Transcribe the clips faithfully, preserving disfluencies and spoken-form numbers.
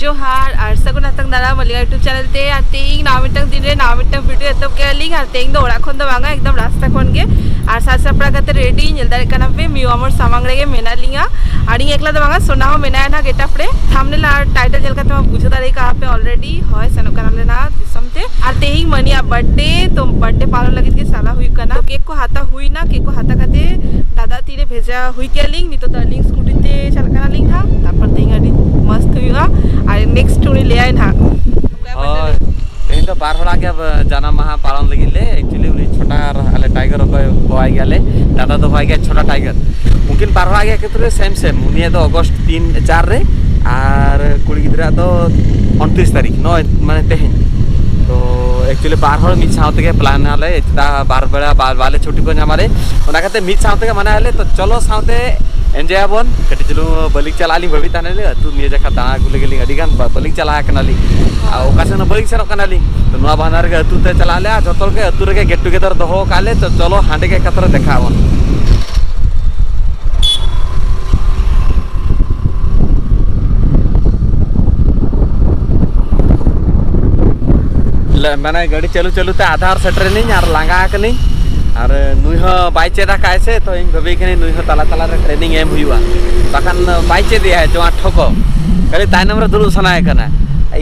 ᱡᱚᱦᱟᱨ ᱟᱨ ᱥᱟᱹᱜᱩᱱ ᱟᱛᱟᱝ ᱫᱟᱨᱟᱢ ᱟᱹᱞᱤᱧᱟᱜ YouTube ᱪᱮᱱᱮᱞ ᱛᱮ᱾ ᱟᱨ ᱛᱮᱦᱮᱧ ᱱᱟᱣᱟ ᱢᱤᱫᱴᱟᱝ ᱫᱤᱱ ᱨᱮ ᱱᱟᱣᱟ ᱢᱤᱫᱴᱟᱝ ᱵᱷᱤᱰᱤᱭᱳ ᱮᱛᱚᱦᱚᱵ ᱠᱮᱫᱟ ᱞᱤᱧ᱾ ᱟᱨ ᱛᱮᱦᱮᱧ ᱫᱚ ᱚᱲᱟᱜ ᱠᱷᱚᱱ ᱫᱚ ᱵᱟᱝᱟ, ᱮᱠᱫᱚᱢ ᱨᱟᱥᱛᱟ ᱠᱷᱚᱱ ᱜᱮ᱾ ᱟᱨ ᱥᱟᱡᱽ ᱥᱟᱯᱲᱟᱣ ᱠᱟᱛᱮ ᱨᱮᱰᱤ, ᱧᱮᱞ ᱫᱟᱲᱮᱭᱟᱜ ᱠᱟᱱᱟ ᱯᱮ, ᱢᱤᱭᱩ ᱟᱢᱚᱨ ᱥᱟᱢᱟᱝ ᱨᱮᱜᱮ ᱢᱮᱱᱟᱜ ᱞᱤᱧᱟ᱾ ᱟᱨ ᱤᱧ ᱮᱠᱞᱟ ᱫᱚ ᱵᱟᱝᱟ, ᱥᱳᱱᱟ ᱦᱚᱸ ᱢᱮᱱᱟᱭᱟ ᱱᱟᱦᱟᱜ ᱜᱮᱴᱟᱯ ᱨᱮ᱾ ᱛᱷᱟᱢᱵᱱᱮᱞ ᱟᱨ ᱴᱟᱭᱴᱮᱞ ᱧᱮᱞ ᱠᱟᱛᱮ ᱢᱟ ᱵᱩᱡᱷᱟᱹᱣ ᱫᱟᱲᱮ ᱠᱟᱜᱼᱟ ᱯᱮ ᱚᱞᱨᱮᱰᱤ᱾ ᱦᱳᱭ, ᱥᱮᱱᱚᱜ ᱠᱟᱱᱟᱞᱮ ᱱᱟᱦᱟᱜ ᱫᱤᱥᱚᱢ ᱛᱮ᱾ ᱟᱨ ᱛᱮᱦᱮᱧ ᱢᱟᱹᱱᱤᱭᱟᱜ ᱵᱟᱨᱛᱷᱰᱮ, ᱛᱚ ᱵᱟᱨᱛᱷᱰᱮ ᱯᱟᱞᱚᱱ ᱞᱟᱹᱜᱤᱫ ᱜᱮ ᱪᱟᱞᱟᱣ ᱦᱩᱭᱩᱜ ᱠᱟᱱᱟ᱾ ᱛᱚ ᱠᱮᱠ ᱠᱚ ᱦᱟᱛᱟᱣ ᱦᱩᱭᱱᱟ, ᱠᱮᱠ ᱠᱚ ᱦᱟᱛᱟᱣ ᱠᱟᱛᱮ ᱫᱟᱫᱟ ᱛᱤᱨᱮ ᱵᱷᱮᱡᱟ ᱦᱩᱭ ᱠᱮᱫ ᱞᱤᱧ᱾ ᱱᱤᱛᱚᱜ ᱫᱚ ᱟᱹᱞᱤᱧ ᱥᱠᱩᱴᱤ ᱛᱮ ᱪᱟᱞᱟᱜ ᱠᱟᱱᱟᱞᱤᱧ ᱦᱟᱸᱜ᱾ ᱛᱟᱨᱯᱚᱨ ᱛᱮᱦᱮᱧ ᱟᱹᱰᱤ ᱢᱚᱥᱛ ᱦᱩᱭᱩᱜᱼᱟ᱾ ᱟᱨ ᱱᱮᱠᱥᱴ ᱩᱱᱤ ᱞᱟᱹᱭᱟᱭ ᱱᱟᱦᱟᱜ᱾ ᱦᱳᱭ, ᱛᱮᱦᱮᱧ ᱫᱚ ᱵᱟᱨ ᱦᱚᱲᱟᱜ ᱜᱮ ᱡᱟᱱᱟᱢ ᱢᱟᱦᱟ ᱯᱟᱞᱚᱱ ᱞᱟᱹᱜᱤᱫ ᱞᱮ᱾ ᱮᱠᱪᱩᱭᱮᱞᱤ ᱩᱱᱤ ᱪᱷᱳᱴᱟ ᱟᱨ ᱟᱞᱮ ᱴᱟᱭᱜᱟᱨ ᱚᱠᱚᱭ ᱦᱚᱦᱚᱣᱟᱭ ᱜᱮᱭᱟᱞᱮ, ᱫᱟᱫᱟ ᱫᱚ ᱦᱚᱦᱚᱣᱟᱭ ᱜᱮᱭᱟ ᱪᱷᱳᱴᱟ ᱴᱟᱭᱜᱟᱨ᱾ ᱩᱱᱠᱤᱱ ᱵᱟᱨ ᱦᱚᱲᱟᱜ ᱜᱮ ᱮᱠᱮᱛᱨᱮ ᱥᱮᱢ ᱥᱮᱢ᱾ ᱩᱱᱤᱭᱟᱜ ᱫᱚ ᱚᱜᱚᱥᱴ ᱛᱤᱱ ᱪᱟᱨ ᱨᱮ, ᱟᱨ ᱠᱩᱲᱤ ᱜᱤᱫᱽᱨᱟᱹᱣᱟᱜ ᱫᱚ ᱩᱱᱛᱨᱤᱥ ᱛᱟᱹᱨᱤᱠᱷ, ᱱᱚᱜᱼᱚᱭ ᱢᱟᱱᱮ ᱛᱮᱦᱮᱧ᱾ ᱛᱚ ᱮᱠᱪᱩᱭᱮᱞᱤ ᱵᱟᱨ ᱦᱚᱲ ᱢᱤᱫ ᱥᱟᱶ ᱛᱮᱜᱮ ᱯᱞᱟᱱ ᱟᱞᱮ, ᱪᱮᱫᱟᱜ ᱵᱟᱨ ᱵᱮᱲᱟ ᱵᱟᱨ ᱵᱟᱞᱮ ᱪᱷᱩᱴᱤ ᱠᱚ ᱧᱟᱢ ᱟᱞᱮ, ᱚᱱᱟ ᱠᱷᱟᱹᱛᱤᱨ ᱢᱤᱫ ᱥᱟᱶ ᱛᱮᱜᱮ ᱢᱟᱱᱟᱣ ᱟᱞᱮ᱾ ᱛᱚ ᱪᱚᱞᱚ ᱥᱟᱶᱛᱮ ᱮᱱᱡᱚᱭ ᱟᱵᱚᱱ᱾ ᱠᱟᱹᱴᱤᱡ ᱪᱩᱞᱩᱝ ᱵᱟᱹᱞᱤᱧ ᱪᱟᱞᱟᱜ ᱞᱤᱧ ᱵᱷᱟᱹᱵᱤ ᱛᱟᱦᱮᱱ ᱞᱮ, ᱟᱹᱛᱩ ᱱᱤᱭᱟᱹ ᱡᱟᱠᱷᱟ ᱫᱟᱬᱟ ᱟᱹᱜᱩ ᱞᱟᱹᱜᱤᱫ ᱞᱤᱧ ᱟᱹᱰᱤ ᱜᱟᱱ ᱵᱟ-, ᱵᱟᱹᱞᱤᱧ ᱪᱟᱞᱟᱣ ᱠᱟᱱᱟᱞᱤᱧ᱾ ᱟᱨ ᱚᱠᱟ ᱥᱮᱫ ᱦᱚᱸ ᱵᱟᱹᱞᱤᱧ ᱥᱮᱱᱚᱜ ᱠᱟᱱᱟᱞᱤᱧ᱾ ᱛᱚ ᱱᱚᱣᱟ ᱵᱟᱦᱟᱱᱟ ᱨᱮᱜᱮ ᱟᱹᱛᱩ ᱛᱮ ᱪᱟᱞᱟᱜ ᱟᱞᱮ, ᱟᱨ ᱡᱚᱛᱚ ᱦᱚᱲ ᱜᱮ ᱟᱹᱛᱩ ᱨᱮᱜᱮ ᱜᱮᱴ ᱴᱩᱜᱮᱫᱟᱨ ᱫᱚᱦᱚ ᱠᱟᱜ ᱞᱮ᱾ ᱛᱚ ᱪᱚᱞᱚ ᱦᱟᱸᱰᱮ ᱜᱮ ᱮᱠᱟᱛᱨᱮ ᱫᱮᱠᱷᱟᱜ ᱟᱵᱚᱱ᱾ ᱞᱮ-, ᱢᱟᱱᱮ ᱜᱟᱹᱰᱤ ᱪᱟᱹᱞᱩ ᱪᱟᱹᱞᱩ ᱛᱮ ᱟᱫᱷᱟ ᱦᱚᱨ ᱥᱮᱴᱮᱨᱮᱱᱟᱹᱧ ᱟᱨ ᱞᱟᱸᱜᱟ ᱟᱠᱟᱱᱟᱹᱧ᱾ ᱟᱨ ᱱᱩᱭ ᱦᱚᱸ ᱵᱟᱭ ᱪᱮᱫ ᱟᱠᱟᱫ ᱥᱮ, ᱛᱚ ᱤᱧ ᱵᱷᱟᱹᱵᱤ ᱠᱟᱹᱱᱟᱹᱧ ᱱᱩᱭ ᱦᱚᱸ ᱛᱟᱞᱟ ᱛᱟᱞᱟ ᱨᱮ ᱴᱨᱮᱱᱤᱝ ᱮᱢ ᱦᱩᱭᱩᱜᱼᱟ, ᱵᱟᱠᱷᱟᱱ ᱵᱟᱭ ᱪᱮᱫ ᱮᱫᱟᱭ ᱡᱚᱢᱟ ᱴᱷᱚᱠᱚ᱾ ᱠᱷᱟᱹᱞᱤ ᱛᱟᱭᱱᱚᱢ ᱨᱮ ᱫᱩᱲᱩᱵ ᱥᱟᱱᱟᱭᱮ ᱠᱟᱱᱟ᱾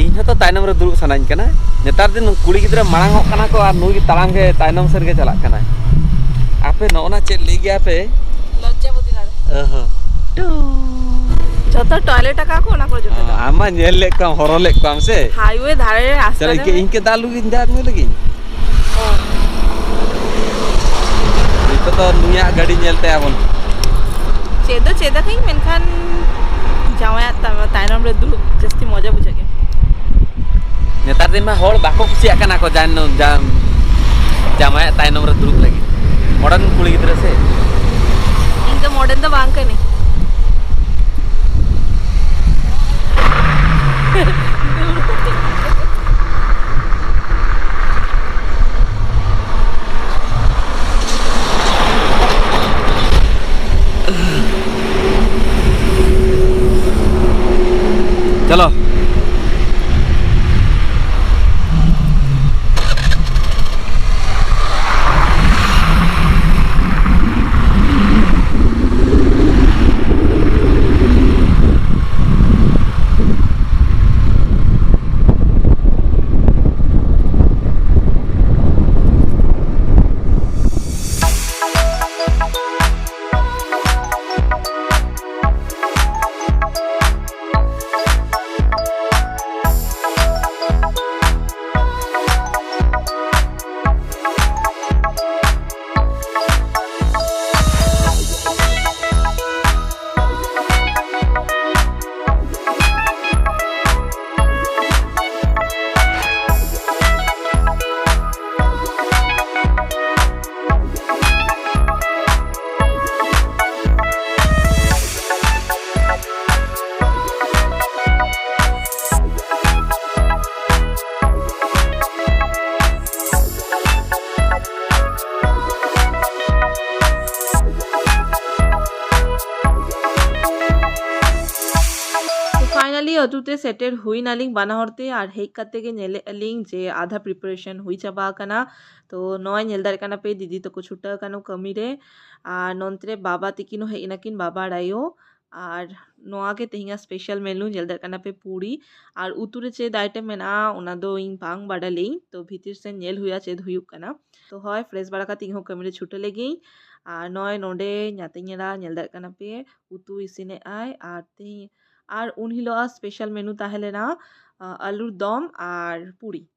ᱤᱧ ᱦᱚᱸᱛᱚ ᱛᱟᱭᱱᱚᱢ ᱨᱮ ᱫᱩᱲᱩᱵ ᱥᱟᱱᱟᱧ ᱠᱟᱱᱟ᱾ ᱱᱮᱛᱟᱨ ᱫᱤᱱ ᱠᱩᱲᱤ ᱜᱤᱫᱽᱨᱟᱹ ᱢᱟᱲᱟᱝ ᱚᱜ ᱠᱟᱱᱟ ᱠᱚ ᱟᱨ ᱱᱩᱭ ᱜᱮ ᱛᱟᱲᱟᱢ ᱜᱮ ᱛᱟᱭᱱᱚᱢ ᱥᱮᱫ ᱜᱮ ᱪᱟᱞᱟᱜ ᱠᱟᱱᱟᱭ᱾ ᱟᱯᱮ ᱱᱚᱜᱼᱚ ᱱᱟ ᱪᱮᱫ ᱞᱟᱹᱭ ᱜᱮᱭᱟ ᱯᱮ? ᱞᱚᱡᱽᱡᱟ ᱵᱚᱛᱤ ᱫᱟᱲᱮ᱾ ᱚᱦᱚ᱾ ᱴᱩ᱾ ᱡᱚᱛᱚ ᱴᱚᱭᱞᱮᱴ ᱟᱠᱟ ᱠᱚ ᱚᱱᱟ ᱠᱚᱨᱮ ᱡᱚᱛᱚ ᱫᱚ᱾ ᱟᱢ ᱢᱟ ᱧᱮᱞ ᱞᱮᱫ ᱠᱚᱣᱟᱢ, ᱦᱚᱨᱚ ᱞᱮᱫ ᱠᱚᱣᱟᱢ ᱥᱮ? ᱦᱟᱭᱣᱮ ᱫᱷᱟᱨᱮ ᱨᱮ ᱨᱟᱥᱛᱟ ᱪᱟᱞᱟᱜ ᱨᱮ᱾ ᱤᱱᱠᱟᱹ ᱫᱟᱜ ᱞᱩᱜᱤᱧ ᱫᱟᱜ ᱧᱩ ᱞᱟᱹᱜᱤᱫ᱾ ᱚ᱾ ᱱᱤᱛᱚᱜ ᱫᱚ ᱱᱩᱭᱟᱜ ᱜᱟᱹᱰᱤ ᱧᱮᱞ ᱛᱟᱭᱟᱵᱚᱱ᱾ ᱪᱮᱫ ᱫᱚ ᱪᱮᱫ ᱟᱠᱟᱧ, ᱢᱮᱱᱠᱷᱟᱱ ᱡᱟᱶᱟᱭᱟᱜ ᱛᱟ-, ᱛᱟᱭᱱᱚᱢ ᱨᱮ ᱫᱩᱲᱩᱵ ᱡᱟᱹᱥᱛᱤ ᱢᱚᱡᱟ ᱵᱩᱡᱷᱟᱹᱜ ᱜᱮᱭᱟ᱾ ᱱᱮᱛᱟᱨ ᱫᱤᱱ ᱢᱟ ᱦᱚᱲ ᱵᱟᱠᱚ ᱠᱩᱥᱤᱭᱟᱜ ᱠᱟᱱᱟ ᱠᱚ ᱡᱟᱱ-, ᱡᱟᱢ-, ᱡᱟᱢᱟᱭᱟᱜ ᱛᱟᱭᱱᱚᱢ ᱨᱮ ᱫᱩᱲᱩᱵ ᱞᱟᱹᱜᱤᱫ᱾ ᱢᱚᱰᱟᱨᱱ ᱠᱩᱲᱤ ᱜᱤᱫᱽᱨᱟᱹ ᱥᱮ᱾ ᱤᱧ ᱫᱚ ᱢᱚᱰᱟᱨᱱ ᱫᱚ ᱵᱟᱝ ᱠᱟᱹᱱᱟᱹᱧ᱾ ᱪᱚᱞᱚ, ᱟᱹᱞᱤᱧ ᱟᱹᱛᱩ ᱛᱮ ᱥᱮᱴᱮᱨ ᱦᱩᱭ ᱱᱟᱞᱤᱧ ᱵᱟᱱᱟ ᱦᱚᱲ ᱛᱮ, ᱟᱨ ᱦᱮᱡ ᱠᱟᱛᱮ ᱜᱮ ᱧᱮᱞᱮᱫ ᱟᱹᱞᱤᱧ ᱡᱮ ᱟᱫᱷᱟ preparation ᱦᱩᱭ ᱪᱟᱵᱟ ᱟᱠᱟᱱᱟ᱾ ᱛᱚ ᱱᱚᱜᱼᱚᱭ ᱧᱮᱞ ᱫᱟᱲᱮᱭᱟᱜ ᱠᱟᱱᱟ ᱯᱮ, ᱫᱤᱫᱤ ᱛᱟᱠᱚ ᱪᱷᱩᱴᱟᱹᱣ ᱟᱠᱟᱱᱟ ᱠᱟᱹᱢᱤ ᱨᱮ, ᱟᱨ ᱱᱚᱱᱛᱮ ᱨᱮ ᱵᱟᱵᱟ ᱛᱤᱠᱤᱱ ᱦᱚᱸ ᱦᱮᱡ ᱮᱱᱟᱠᱤᱱ, ᱵᱟᱵᱟ ᱟᱨ ᱟᱭᱳ᱾ ᱟᱨ ᱱᱚᱣᱟ ᱜᱮ ᱛᱮᱦᱮᱧᱟᱜ special menu, ᱧᱮᱞ ᱫᱟᱲᱮᱭᱟᱜ ᱠᱟᱱᱟ ᱯᱮ ᱯᱩᱨᱤ, ᱟᱨ ᱩᱛᱩ ᱨᱮ ᱪᱮᱫ item ᱢᱮᱱᱟᱜᱼᱟ ᱚᱱᱟ ᱫᱚ ᱤᱧ ᱵᱟᱝ ᱵᱟᱰᱟᱭ ᱞᱤᱧ, ᱛᱚ ᱵᱷᱤᱛᱤᱨ ᱥᱮᱱ ᱧᱮᱞ ᱦᱩᱭᱩᱜᱼᱟ ᱪᱮᱫ ᱦᱩᱭᱩᱜ ᱠᱟᱱᱟ᱾ ᱛᱚ ᱦᱳᱭ, fresh ᱵᱟᱲᱟ ᱠᱟᱛᱮ ᱤᱧ ᱦᱚᱸ ᱠᱟᱹᱢᱤ ᱨᱮ ᱪᱷᱩᱴᱟᱹᱣ ᱞᱮᱜᱤᱧ᱾ ᱟᱨ ᱱᱚᱜᱼᱚᱭ ᱱᱚᱰᱮ ᱧᱟᱛᱤᱧ ᱮᱨᱟ, ᱧᱮᱞ ᱫᱟᱲᱮᱭᱟᱜ ᱠᱟᱱᱟ ᱯᱮ, ᱩᱛᱩ ᱤᱥᱤᱱᱮᱫ ᱟᱭ, ᱟᱨ ᱛᱮᱦᱮᱧ ᱟᱨ ᱩᱱ ᱦᱤᱞᱳᱜᱟᱜ special menu ᱛᱟᱦᱮᱸ ᱞᱮᱱᱟ, ᱟ, ᱟᱹᱞᱩᱨ ᱫᱚᱢ ᱟᱨ ᱯᱩᱨᱤ᱾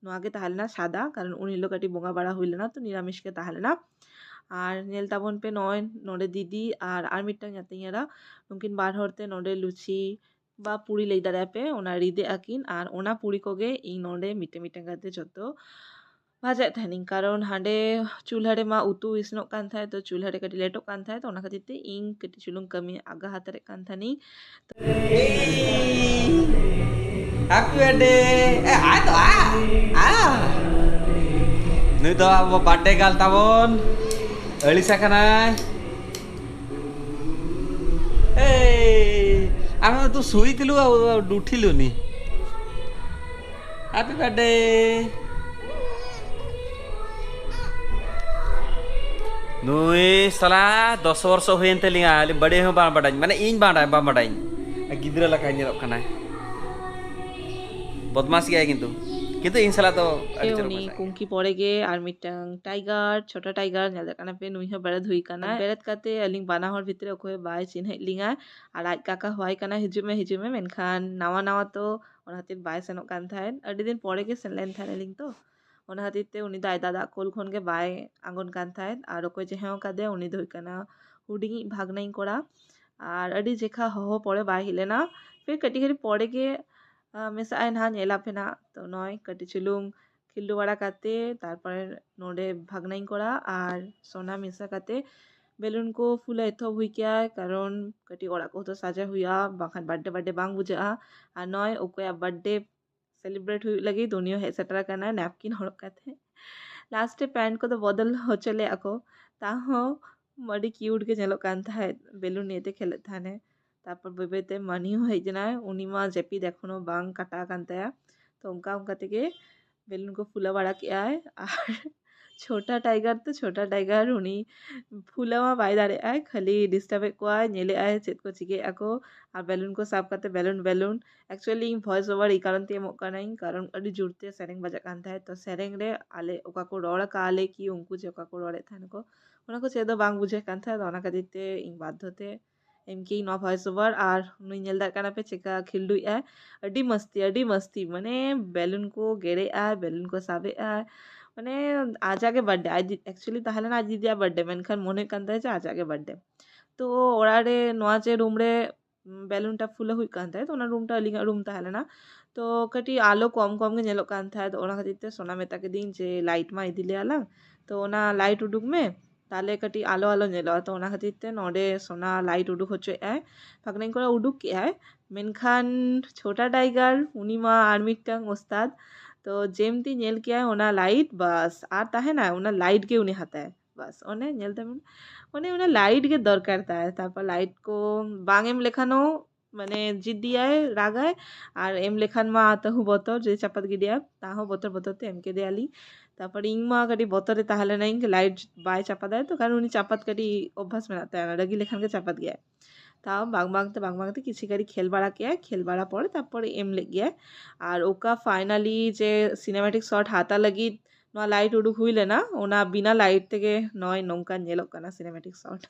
ᱱᱚᱣᱟ ᱜᱮ ᱛᱟᱦᱮᱸ ᱞᱮᱱᱟ ᱥᱟᱫᱟ, ᱠᱟᱨᱚᱱ ᱩᱱ ᱦᱤᱞᱳᱜ ᱠᱟᱹᱴᱤᱡ ᱵᱚᱸᱜᱟ ᱵᱟᱲᱟ ᱦᱩᱭ ᱞᱮᱱᱟ, ᱛᱚ ᱱᱤᱨᱟᱢᱤᱥ ᱜᱮ ᱛᱟᱦᱮᱸ ᱞᱮᱱᱟ᱾ ᱟᱨ ᱧᱮᱞ ᱛᱟᱵᱚᱱ ᱯᱮ, ᱱᱚᱜᱼᱚᱭ ᱱᱚᱰᱮ ᱫᱤᱫᱤ ᱟᱨ ᱟᱨ ᱢᱤᱫᱴᱟᱝ ᱧᱟᱛᱤᱧ ᱮᱨᱟ, ᱱᱩᱠᱤᱱ ᱵᱟᱨ ᱦᱚᱲ ᱛᱮ ᱱᱚᱰᱮ ᱞᱩᱪᱤ ᱵᱟ ᱯᱩᱨᱤ ᱞᱟᱹᱭ ᱫᱟᱲᱮᱭᱟᱜᱼᱟ ᱯᱮ, ᱚᱱᱟ ᱨᱤᱫ ᱮᱫ ᱟᱹᱠᱤᱱ, ᱟᱨ ᱚᱱᱟ ᱯᱩᱨᱤ ᱠᱚᱜᱮ ᱤᱧ ᱱᱚᱰᱮ ᱢᱤᱫᱴᱟᱝ ᱢᱤᱫᱴᱟᱝ ᱠᱟᱛᱮ ᱡᱚᱛᱚ ᱵᱷᱟᱡᱟᱭᱮᱫ ᱛᱟᱦᱮᱱᱤᱧ, ᱠᱟᱨᱚᱱ ᱦᱟᱸᱰᱮ ᱪᱩᱞᱦᱟᱹ ᱨᱮᱢᱟ ᱩᱛᱩ ᱤᱥᱤᱱᱚᱜ ᱠᱟᱱ ᱛᱟᱦᱮᱸᱫ, ᱛᱚ ᱪᱩᱞᱦᱟᱹ ᱨᱮ ᱠᱟᱹᱴᱤᱡ ᱞᱮᱴᱚᱜ ᱠᱟᱱ ᱛᱟᱦᱮᱸᱫ, ᱛᱚ ᱚᱱᱟ ᱠᱷᱟᱹᱛᱤᱨ ᱛᱮ ᱤᱧ ᱠᱟᱹᱴᱤᱡ ᱪᱩᱞᱩᱝ ᱠᱟᱹᱢᱤ ᱟᱜᱟ ᱦᱟᱛᱟᱲᱮᱫ ᱠᱟᱱ ᱛᱟᱦᱮᱱᱤᱧ᱾ Happy birthday. ᱮ, ᱟᱭ ᱫᱚ, ᱟ, ᱟ᱾ ᱱᱩᱭ ᱫᱚ ᱟᱵᱚ birthday girl ᱛᱟᱵᱚᱱ᱾ ᱟᱹᱲᱤᱥ ᱟᱠᱟᱱᱟᱭ᱾ ᱮᱭ, ᱟᱢ ᱫᱚ ᱥᱩᱭ ᱛᱤᱞᱩ ᱰᱩᱴᱷᱤ ᱞᱩᱱᱤ᱾ Happy birthday. ᱱᱩᱭ ᱥᱟᱞᱟ ᱫᱚᱥ ᱵᱚᱨᱥᱚ ᱦᱩᱭᱮᱱ ᱛᱟᱹᱞᱤᱧᱟ, ᱟᱹᱞᱤᱧ ᱵᱟᱹᱲᱤᱡ ᱦᱚᱸ ᱵᱟᱝ ᱵᱟᱰᱟᱭ, ᱢᱟᱱᱮ ᱤᱧ ᱵᱟᱰᱟᱭ, ᱵᱟᱝ ᱵᱟᱰᱟᱭ᱾ ᱜᱤᱫᱽᱨᱟᱹ ᱞᱮᱠᱟᱭ ᱧᱮᱞᱚᱜ ᱠᱟᱱᱟᱭ᱾ ᱵᱚᱫᱢᱟᱥ ᱜᱮᱭᱟᱭ ᱠᱤᱱᱛᱩ, ᱠᱤᱱᱛᱩ ᱤᱧ ᱥᱟᱞᱟᱜ ᱫᱚ ᱟᱹᱰᱤ ᱮ, ᱪᱚᱨᱚᱠ ᱩᱱᱤ ᱢᱮᱥᱟᱜ ᱜᱮᱭᱟ᱾ ᱠᱩᱝᱠᱤ ᱯᱚᱨᱮ ᱜᱮ ᱟᱨ ᱢᱤᱫᱴᱟᱝ tiger, ᱪᱷᱳᱴᱟ tiger ᱧᱮᱞ ᱫᱟᱲᱮᱭᱟᱜ ᱠᱟᱱᱟ ᱯᱮ, ᱱᱩᱭ ᱦᱚᱸ ᱵᱮᱨᱮᱫ ᱦᱩᱭ ᱠᱟᱱᱟ᱾ ᱵᱮᱨᱮᱫ ᱠᱟᱛᱮ ᱟᱹᱞᱤᱧ ᱵᱟᱱᱟ ᱦᱚᱲ ᱵᱷᱤᱛᱨᱤ ᱚᱠᱚᱭ ᱵᱟᱭ ᱪᱤᱱᱦᱟᱹᱭᱮᱫ ᱞᱤᱧᱟ, ᱟᱨ ᱟᱡ ᱠᱟᱠᱟ ᱦᱚᱦᱚᱣᱟᱭ ᱠᱟᱱᱟ, "ᱦᱤᱡᱩᱜ ᱢᱮ, ᱦᱤᱡᱩᱜ ᱢᱮ", ᱢᱮᱱᱠᱷᱟᱱ ᱱᱟᱣᱟ ᱱᱟᱣᱟ ᱛᱚ ᱚᱱᱟ ᱠᱷᱟᱹᱛᱤᱨ ᱵᱟᱭ ᱥᱮᱱᱚᱜ ᱠᱟᱱ ᱛᱟᱦᱮᱸᱫ᱾ ᱟᱹᱰᱤ ᱫᱤᱱ ᱯᱚᱨᱮ ᱜᱮ ᱥᱮᱱ ᱞᱮᱱ ᱛᱟᱦᱮᱸᱫ ᱟᱹᱞᱤᱧ ᱛᱚ, ᱚᱱᱟ ᱠᱷᱟᱹᱛᱤᱨ ᱛᱮ ᱩᱱᱤ ᱫᱚ ᱟᱡ ᱫᱟᱫᱟ ᱠᱳᱞ ᱠᱷᱚᱱ ᱜᱮ ᱵᱟᱭ ᱟᱬᱜᱚᱱ ᱠᱟᱱ ᱛᱟᱦᱮᱸᱫ᱾ ᱟᱨ ᱚᱠᱚᱭ ᱪᱮᱦᱮᱸᱣ ᱠᱟᱫᱮᱭᱟ ᱩᱱᱤ ᱫᱚ ᱦᱩᱭᱩᱜ ᱠᱟᱱᱟ ᱦᱩᱰᱤᱧᱤᱡ ᱵᱷᱟᱜᱽᱱᱟᱧ ᱠᱚᱲᱟ, ᱟᱨ ᱟᱹᱰᱤ ᱡᱮᱠᱷᱟ ᱦᱚᱦᱚ ᱯᱚᱨᱮ ᱵᱟᱭ ᱦᱮᱡ ᱞᱮᱱᱟ᱾ ᱯᱷᱤᱨ ᱠᱟᱹᱴᱤᱡ ᱜᱷᱟᱹᱲᱤᱡ ᱯᱚᱨᱮ ᱜᱮ, ᱟᱸ, ᱢᱮᱥᱟᱜ ᱟᱭ ᱱᱟᱦᱟᱜ, ᱧᱮᱞ ᱟᱯᱮ ᱱᱟᱦᱟᱜ᱾ ᱛᱚ ᱱᱚᱜᱼᱚᱭ ᱠᱟᱹᱴᱤᱡ ᱪᱩᱞᱩᱝ ᱠᱷᱤᱞᱰᱩ ᱵᱟᱲᱟ ᱠᱟᱛᱮ, ᱛᱟᱨᱯᱚᱨᱮ ᱱᱚᱰᱮ ᱵᱷᱟᱜᱽᱱᱟᱧ ᱠᱚᱲᱟ ᱟᱨ ᱥᱳᱱᱟ ᱢᱮᱥᱟ ᱠᱟᱛᱮ ᱵᱮᱞᱩᱱ ᱠᱚ ᱯᱷᱩᱞᱟ ᱮᱛᱚᱦᱚᱵ ᱦᱩᱭ ᱠᱮᱜᱼᱟ, ᱠᱟᱨᱚᱱ ᱠᱟᱹᱴᱤᱡ ᱚᱲᱟᱜ ᱠᱚᱦᱚᱸ ᱛᱚ ᱥᱟᱡᱟᱣ ᱦᱩᱭᱩᱜᱼᱟ, ᱵᱟᱝᱠᱷᱟᱱ birthday birthday ᱵᱟᱝ ᱵᱩᱡᱷᱟᱹᱜᱼᱟ᱾ ᱟᱨ ᱱᱚᱜᱼᱚᱭ ᱚᱠᱚᱭᱟᱜ birthday celebrate ᱦᱩᱭᱩᱜ ᱞᱟᱹᱜᱤᱫ ᱩᱱᱤ ᱦᱚᱸ ᱦᱮᱡ ᱥᱮᱴᱮᱨ ᱟᱠᱟᱱᱟᱭ napkin ᱦᱚᱨᱚᱜ ᱠᱟᱛᱮ᱾ Last ᱨᱮ pant ᱠᱚᱫᱚ ᱵᱚᱫᱚᱞ ᱦᱚᱪᱚ ᱞᱮᱫᱼᱟ ᱠᱚ, ᱛᱟᱦᱚᱸ ᱟᱹᱰᱤ cute ᱜᱮ ᱧᱮᱞᱚᱜ ᱠᱟᱱ ᱛᱟᱦᱮᱸᱫ, ᱵᱮᱞᱩᱱ ᱱᱤᱭᱮᱛᱮ ᱠᱷᱮᱞᱮᱫ ᱛᱟᱦᱮᱱᱮ᱾ ᱛᱟᱨᱯᱚᱨ ᱵᱟᱹᱭ ᱵᱟᱹᱭᱛᱮ ᱢᱟᱹᱱᱤ ᱦᱚᱸ ᱦᱮᱡ ᱮᱱᱟᱭ, ᱩᱱᱤ ᱢᱟ ᱡᱟᱹᱯᱤᱫ ᱮᱠᱷᱚᱱᱳ ᱵᱟᱝ ᱠᱟᱴᱟᱣ ᱟᱠᱟᱱ ᱛᱟᱭᱟ᱾ ᱛᱚ ᱚᱱᱠᱟ ᱚᱱᱠᱟ ᱛᱮᱜᱮ ᱵᱮᱞᱩᱱ ᱠᱚ ᱯᱷᱩᱞᱟᱹᱣ ᱵᱟᱲᱟ ᱠᱮᱜᱼᱟᱭ᱾ ᱟᱨ ᱪᱷᱳᱴᱟ ᱴᱟᱭᱜᱟᱨ ᱛᱚ ᱪᱷᱳᱴᱟ ᱴᱟᱭᱜᱟᱨ, ᱩᱱᱤ ᱯᱷᱩᱞᱟᱹᱣ ᱢᱟ ᱵᱟᱭ ᱫᱟᱲᱮᱭᱟᱜᱼᱟᱭ, ᱠᱷᱟᱹᱞᱤ ᱰᱤᱥᱴᱟᱵᱮᱫ ᱠᱚᱣᱟᱭ, ᱧᱮᱞᱮᱫ ᱟᱭ ᱪᱮᱫ ᱠᱚ ᱪᱤᱠᱟᱹᱭᱮᱫᱼᱟ ᱠᱚ᱾ ᱟᱨ ᱵᱮᱞᱩᱱ ᱠᱚ ᱥᱟᱵ ᱠᱟᱛᱮ ᱵᱮᱞᱩᱱ ᱵᱮᱞᱩᱱ, actually ᱤᱧ ᱵᱷᱚᱭᱮᱥ ᱳᱵᱷᱟᱨ ᱮᱭ ᱠᱟᱨᱚᱱ ᱛᱮ ᱮᱢᱚᱜ ᱠᱟᱹᱱᱟᱹᱧ, ᱠᱟᱨᱚᱱ ᱟᱹᱰᱤ ᱡᱳᱨᱛᱮ ᱥᱮᱨᱮᱧ ᱵᱟᱡᱟᱜ ᱠᱟᱱ ᱛᱟᱦᱮᱸᱫ᱾ ᱛᱚ ᱥᱮᱨᱮᱧ ᱨᱮ ᱟᱞᱮ ᱚᱠᱟ ᱠᱚ ᱨᱚᱲ ᱟᱠᱟᱫ ᱞᱮ ᱠᱤ ᱩᱱᱠᱩ ᱡᱮ ᱚᱠᱟ ᱠᱚ ᱨᱚᱲᱮᱫ ᱛᱟᱦᱮᱱ ᱠᱚ, ᱚᱱᱟ ᱠᱚ ᱪᱮᱫ ᱫᱚ ᱵᱟᱝ ᱵᱩᱡᱷᱟᱹᱜ ᱠᱟᱱ ᱛᱟᱦᱮᱸᱫ᱾ ᱟᱫᱚ ᱚᱱᱟ ᱠᱷᱟᱹᱛᱤᱨ ᱛᱮ ᱤᱧ ᱵᱟᱫᱽᱫᱷᱚ ᱛᱮ ᱮᱢ ᱠᱤᱭᱟᱹᱧ ᱱᱚᱣᱟ ᱵᱷᱚᱭᱮᱥ ᱳᱵᱷᱟᱨ᱾ ᱟᱨ ᱩᱱᱤ ᱧᱮᱞ ᱫᱟᱲᱮᱭᱟᱜ ᱠᱟᱱᱟ ᱯᱮ ᱪᱮᱠᱟ ᱠᱷᱤᱞᱰᱩᱭᱮᱫ ᱟᱭ, ᱟᱹᱰᱤ ᱢᱟᱹᱥᱛᱤ, ᱟᱹᱰᱤ ᱢᱟᱹᱥᱛᱤ, ᱢᱟᱱᱮ ᱵᱮᱞᱩᱱ ᱠᱚ ᱜᱮᱨᱮᱫ ᱟᱭ, ᱵᱮᱞᱩᱱ ᱠᱚ ᱥᱟᱵᱮᱫ ᱟᱭ, ᱢᱟᱱᱮ ᱟᱡᱟᱜ ᱜᱮ ᱵᱟᱨᱛᱷᱰᱮ᱾ ᱟᱡ actually ᱛᱟᱦᱮᱸ ᱞᱮᱱᱟ ᱟᱡ ᱫᱤᱫᱤᱭᱟᱜ ᱵᱟᱨᱛᱷᱰᱮ, ᱢᱮᱱᱠᱷᱟᱱ ᱢᱚᱱᱮ ᱦᱩᱭᱩᱜ ᱠᱟᱱ ᱛᱟᱭᱟ ᱡᱮ ᱟᱡᱟᱜ ᱜᱮ ᱵᱟᱨᱛᱷᱰᱮ᱾ ᱛᱚ ᱚᱲᱟᱜ ᱨᱮ ᱱᱚᱣᱟ ᱡᱮ ᱨᱩᱢ ᱨᱮ ᱵᱮᱞᱩᱱ ᱴᱟ ᱯᱷᱩᱞᱟᱹ ᱦᱩᱭᱩᱜ ᱠᱟᱱ ᱛᱟᱦᱮᱸᱫ, ᱛᱚ ᱚᱱᱟ ᱨᱩᱢ ᱴᱟ ᱟᱹᱞᱤᱧᱟᱜ ᱨᱩᱢ ᱛᱟᱦᱮᱸ ᱞᱮᱱᱟ᱾ ᱛᱚ ᱠᱟᱹᱴᱤᱡ ᱟᱞᱚ ᱠᱚᱢ ᱠᱚᱢ ᱜᱮ ᱧᱮᱞᱚᱜ ᱠᱟᱱ ᱛᱟᱦᱮᱸᱫ, ᱚᱱᱟ ᱠᱷᱟᱹᱛᱤᱨ ᱛᱮ ᱥᱳᱱᱟ ᱢᱮᱛᱟ ᱠᱤᱫᱤᱧ ᱡᱮ ᱞᱟᱭᱤᱴ ᱢᱟ ᱤᱫᱤ ᱞᱮᱭᱟ ᱞᱟᱝ, ᱛᱚ ᱚᱱᱟ ᱞᱟᱭᱤᱴ ᱩᱰᱩᱠ ᱢᱮ, ᱛᱟᱦᱞᱮ ᱠᱟᱹᱴᱤᱡ ᱟᱞᱚ ᱟᱞᱚ ᱧᱮᱞᱚᱜᱼᱟ᱾ ᱛᱚ ᱚᱱᱟ ᱠᱷᱟᱹᱛᱤᱨ ᱛᱮ ᱱᱚᱰᱮ ᱥᱳᱱᱟ ᱞᱟᱭᱤᱴ ᱩᱰᱩᱠ ᱦᱚᱪᱚᱭᱮᱫ ᱟᱭ᱾ ᱯᱷᱟᱸᱠᱱᱟᱧ ᱠᱚᱨᱮ ᱩᱰᱩᱠ ᱠᱮᱜᱼᱟᱭ, ᱢᱮᱱᱠᱷᱟᱱ ᱪᱷᱳᱴᱟ ᱴᱟᱭᱜᱟᱨ ᱩᱱᱤ ᱢᱟ ᱟᱨ ᱢᱤᱫᱴᱟᱝ ᱳᱥᱛᱟᱫ᱾ ᱛᱚ ᱡᱮᱢᱛᱤ ᱧᱮᱞ ᱠᱮᱜᱼᱟᱭ ᱚᱱᱟ ᱞᱟᱭᱤᱴ, ᱵᱟᱥ ᱟᱨ ᱛᱟᱦᱮᱱᱟᱭ, ᱚᱱᱟ ᱞᱟᱭᱤᱴ ᱜᱮ ᱩᱱᱤ ᱦᱟᱛᱟᱭ᱾ ᱵᱟᱥ ᱚᱱᱮ ᱧᱮᱞ ᱛᱟᱵᱚᱱ, ᱚᱱᱮ ᱚᱱᱟ ᱞᱟᱭᱤᱴ ᱜᱮ ᱫᱚᱨᱠᱟᱨ ᱛᱟᱭ᱾ ᱛᱟᱨᱯᱚᱨ ᱞᱟᱭᱤᱴ ᱠᱚ ᱵᱟᱝ ᱮᱢ ᱞᱮᱠᱷᱟᱱ ᱦᱚᱸ ᱢᱟᱱᱮ ᱡᱤᱫᱤᱭᱟᱭ, ᱨᱟᱜᱟᱭ, ᱟᱨ ᱮᱢ ᱞᱮᱠᱷᱟᱱ ᱢᱟ ᱛᱟᱹᱦᱩ ᱵᱚᱛᱚᱨ ᱡᱮ ᱪᱟᱯᱟᱫ ᱜᱤᱰᱤᱭᱟ, ᱛᱟᱦᱚᱸ ᱵᱚᱛᱚᱨ ᱵᱚᱛᱚᱨ ᱛᱮ ᱮᱢ ᱠᱮᱫᱮᱭᱟᱞᱤᱧ᱾ ᱛᱟᱨᱯᱚᱨ ᱤᱧ ᱢᱟ ᱠᱟᱹᱴᱤᱡ ᱵᱚᱛᱚᱨ ᱨᱮ ᱛᱟᱦᱮᱸ ᱞᱮᱱᱟᱧ, ᱞᱟᱭᱤᱴ ᱵᱟᱭ ᱪᱟᱯᱟᱫᱟᱭ ᱛᱚ, ᱠᱟᱨᱚᱱ ᱩᱱᱤ ᱪᱟᱯᱟᱫ ᱠᱟᱹᱴᱤᱡ ᱚᱵᱵᱷᱟᱥ ᱢᱮᱱᱟᱜ ᱛᱟᱭᱟ, ᱨᱟᱹᱜᱤ ᱞᱮᱠᱷᱟᱱ ᱜᱮ ᱪᱟᱯᱟᱫ ᱜᱮᱭᱟᱭ᱾ ᱛᱟᱣ ᱵᱟᱝ ᱵᱟᱝ ᱛᱮ ᱵᱟᱝ ᱵᱟᱝ ᱛᱮ ᱠᱤᱪᱷᱤ ᱜᱷᱟᱹᱲᱤ ᱠᱷᱮᱞ ᱵᱟᱲᱟ ᱠᱮᱜᱼᱟᱭ, ᱠᱷᱮᱞ ᱵᱟᱲᱟ ᱯᱚᱨᱮ ᱛᱟᱨᱯᱚᱨᱮ ᱮᱢ ᱞᱮᱫ ᱜᱮᱭᱟᱭ᱾ ᱟᱨ ᱚᱠᱟ ᱯᱷᱟᱭᱱᱟᱞᱤ ᱡᱮ ᱥᱤᱱᱮᱢᱮᱴᱤᱠ ᱥᱚᱴ ᱦᱟᱛᱟᱣ ᱞᱟᱹᱜᱤᱫ ᱱᱚᱣᱟ ᱞᱟᱭᱤᱴ ᱩᱰᱩᱠ ᱦᱩᱭ ᱞᱮᱱᱟ, ᱚᱱᱟ ᱵᱤᱱᱟ ᱞᱟᱭᱤᱴ ᱛᱮᱜᱮ ᱱᱚᱜᱼᱚᱭ ᱱᱚᱝᱠᱟ ᱧᱮᱞᱚᱜ ᱠᱟᱱᱟ ᱥᱤᱱᱮᱢᱮᱴᱤᱠ ᱥᱚᱴ᱾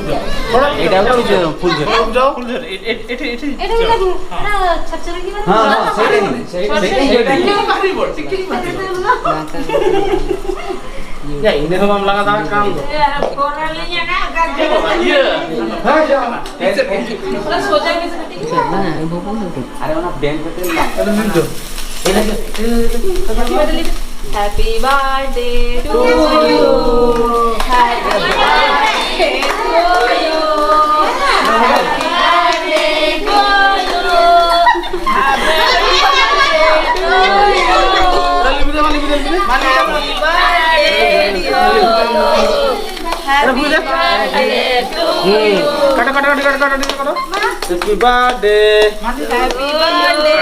ଏଇଟା ହଉଛି ଯୋଉ ଫୁଲଝରି। ଫୁଲଝରି, ଏ-, ଏ-, ଏଠି, ଏଠି। ଏଇଟା ବି ଲାଗିବ। ଏଇଟା ଛାର ଛାର କି ମାନେ? ହଁ, ହଁ, ସେଇଟା ହିଁ, ସେଇଟା, ସେଇଟା ହିଁ। ୟା, ଇନେ ହବ ଆମ ଲଗାତାର କାମ। ଇଏ। ପୁରା ସୋଜା ହେଇକି ସେଠି। ଆରେ, ᱚᱱᱟ ᱵᱮᱝᱠ ᱠᱟᱛᱮ ᱞᱟ- ᱟᱫᱚ ᱢᱤᱫ ᱫᱚ᱾ Happy birthday to you. Happy birthday to you. Happy birthday to you. Happy birthday to you. Happy birthday to you. Happy birthday to you. ᱠᱟᱴᱟ, ᱠᱟᱴᱟ, ᱠᱟᱴᱟ, ᱠᱟᱴᱟ, ᱠᱟᱴᱟ, ᱠᱟᱴᱟ᱾ Happy birthday. Happy birthday.